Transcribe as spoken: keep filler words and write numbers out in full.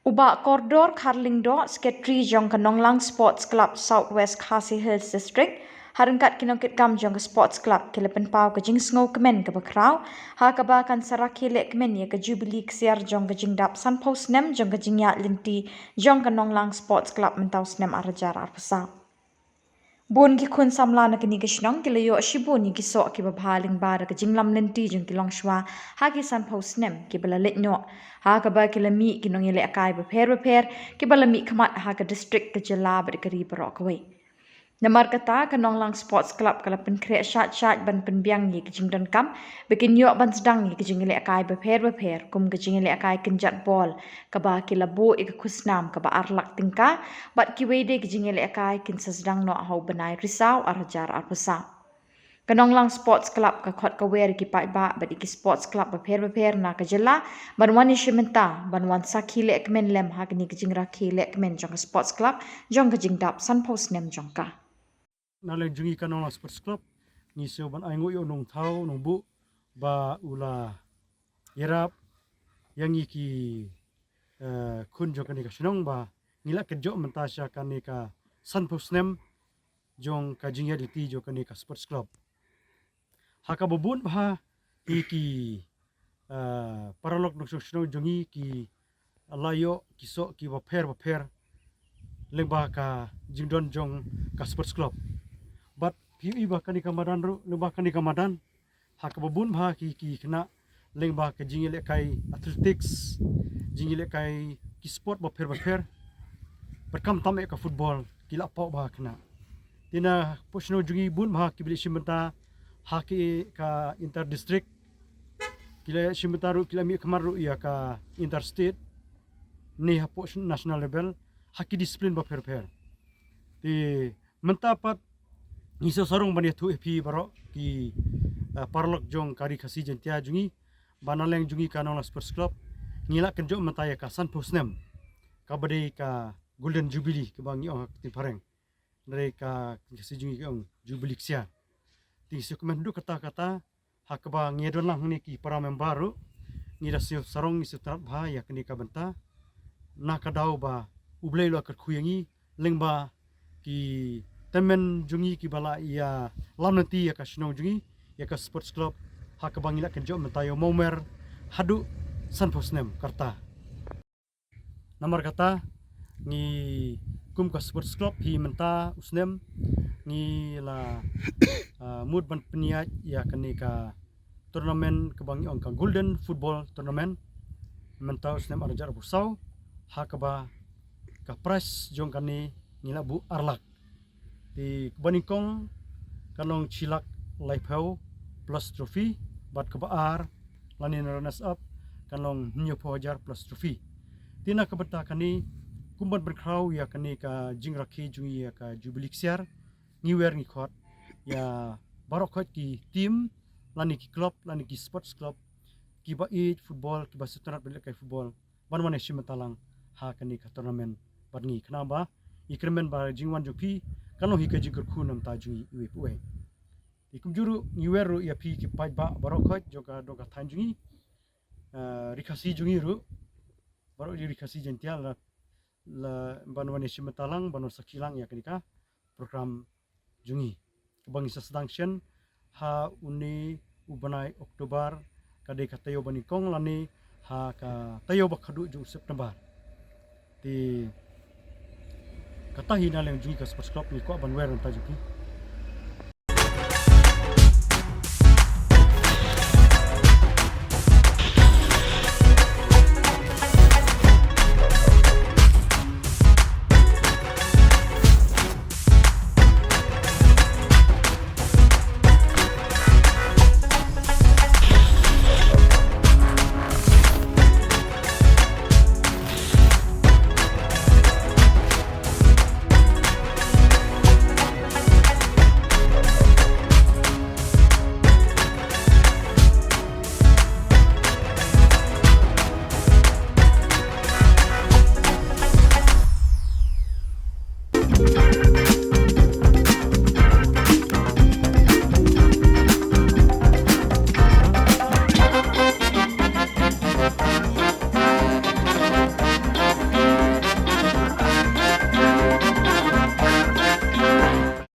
U Bah Kordor Kharlyngdoh, Secretary jong ka Nonglang Sports Club, South West Khasi Hills District, ha ryngkat ki nongkitkam jong ka Sports Club ki la pynpaw ka jingsngew kmen kaba khraw ha kaba kan sa rakhe leh kmen ïa ka Jubilee Ksiar jong ka jingdap sanphew snem jong ka jingïaid lynti jong ka Nonglang Sports Club mynta u snem ar hajar arphew saw. Bun ki khun samla na kane ka shnong ki la ïoh shibun ïa ki soh kiba bha lyngba da ka jinglam lynti jong ki longshuwa ha ki sanphew snem kiba la leit noh, ha kaba ki la mih ki nongïalehkai bapher bapher kiba la mihkhmat ha ka district, ka jylla bad ka ri baroh kawei. Namar kata ka Nonglang Sports Club ka la pynkhreh shait shait ban pynbiang ïa ki jingdonkam ba kin ïoh ban sdang ïa ki jingïalehkai bapher bapher, kum ka jingïalehkai kynjat bol kaba ki la buh ïa ka khusnam kaba ar lak tyngka, bad kiwei de ki jingïalehkai kin sa sdang noh ha u bnai Risaw ar hajar arphew saw. Ka Nonglang Sports Club ka khot ka wer ïa ki paidbah bad ïa ki sports club bapher bapher na ka jylla ban wan ïashim bynta, ban wan sakhi leh kmen lem ha kane ka jingrakhe leh kmen jong ka sports club jong ka jingdap sanphew snem jong ka. Na liang jong ngi ka Nonglang Sports Club, ngi sngew ban ai nguh ïa u nongthaw nongbuh ba u la ïarap ïa ngi ki, eh, khun jong kane ka shnong ba ngi la kynjoh mynta sha kane ka sanphew snem jong ka jingïaid lynti jong kane ka Sports Club. Ha kaba bun bha ïa ki, eh, paralok nongshong shnong jong ngi ki la ïoh ki soh kiba pher bapher lyngba ka jingdon jong ka Sports Club. Bad phi ïohi ba kane ka madan ruh, lyngba kane ka madan ha kaba bun bha ki, ki khynnah lyngba ka jingïalehkai athletics, jingïalehkai ki sport bapher bapher, bad khamtam eh ka football ki la paw bha khynnah. Te na pdeng shnong jong ngi bun bha kiba la shim bynta ha ki ka inter district, ki la shim bynta ruh, ki la mihkhmat ruh ïa ka inter state, ne hapoh national level ha ki discipline bapher bapher. Te mynta pat ngi sngew sarong ban ïathuh ïa phi baroh ki, ah, paralok jong ka Ri Khasi Jaiñtia jong ngi ba na liang jong ngi ka Nonglang Sports Club ngi la kynjoh mynta ïa ka sanphew snem, kaba dei ka Golden Jubilee kaba ngi ong ha ka ktien phareng, dei ka Khasi jong ngi ki ong Jubilee Ksiar. Te ngi sngew kmen haduh katta katta ha kaba ngi don lang hangne ki para member ruh, ngi da sngew sarong, ngi sngew tnat bha ïa kane ka bynta. Na ka daw ba U Blei u la kyrkhu ïa ngi lyngba ki tymmen jong ngi kiba la ïalam lynti ïa ka shnong jong ngi, ïa ka sports club, ha kaba ngi la kynjoh mynta ïa u mawmer haduh sanphew snem ka rta. Namar kata ngi kum ka sports club hi mynta u snem ngi la, ah, mut ban pynïaid ïa kane ka tournament kaba ngi ong ka Golden Football Tournament mynta u snem ar hajar arphew saw, ha kaba ka prize jong kane ngi la buh ar lak. Te kaba nyngkong kan long shi lak laiphew plus trophy, bad kaba ar lane runners up kan long hynñiewphew hajar plus trophy. Te na ka bynta kane, kum ban pynkhraw ïa kane ka jingrakhe jong ngi ïa ka Jubilee Ksiar, ngi wer ngi khot ïa baroh khoit ki team lane ki club lane ki sports club kiba ïeit football, kiba sngewtynnat ban lehkai football, ban wan ïashim bynta lang ha kane ka tournament bad ngi, khnang ba ngi kyrmen ba jingwan jong phi kan long hi ka jingkyrkhu na ka bynta jong ngi iwei pa iwei. Te kumjuh ruh ngi wer ruh ïa phi ki paidbah baroh khoit jong ka dong ka thaiñ jong ngi, eh, Ri Khasi jong ngi ruh, baroh Ri Khasi Jaiñtia la, la ban wan ïashim bynta lang, ban wan sakhi lang ïa kane ka program jong ngi kaba ngi sa sdang shen ha une u bnai October, ka dei ka taïew ba nyngkong lane ha ka taïew ba khadduh jong u September. Te kata hi na liang jong ngi ka sports club, ngi kwah ban wer na ka bynta jong phi.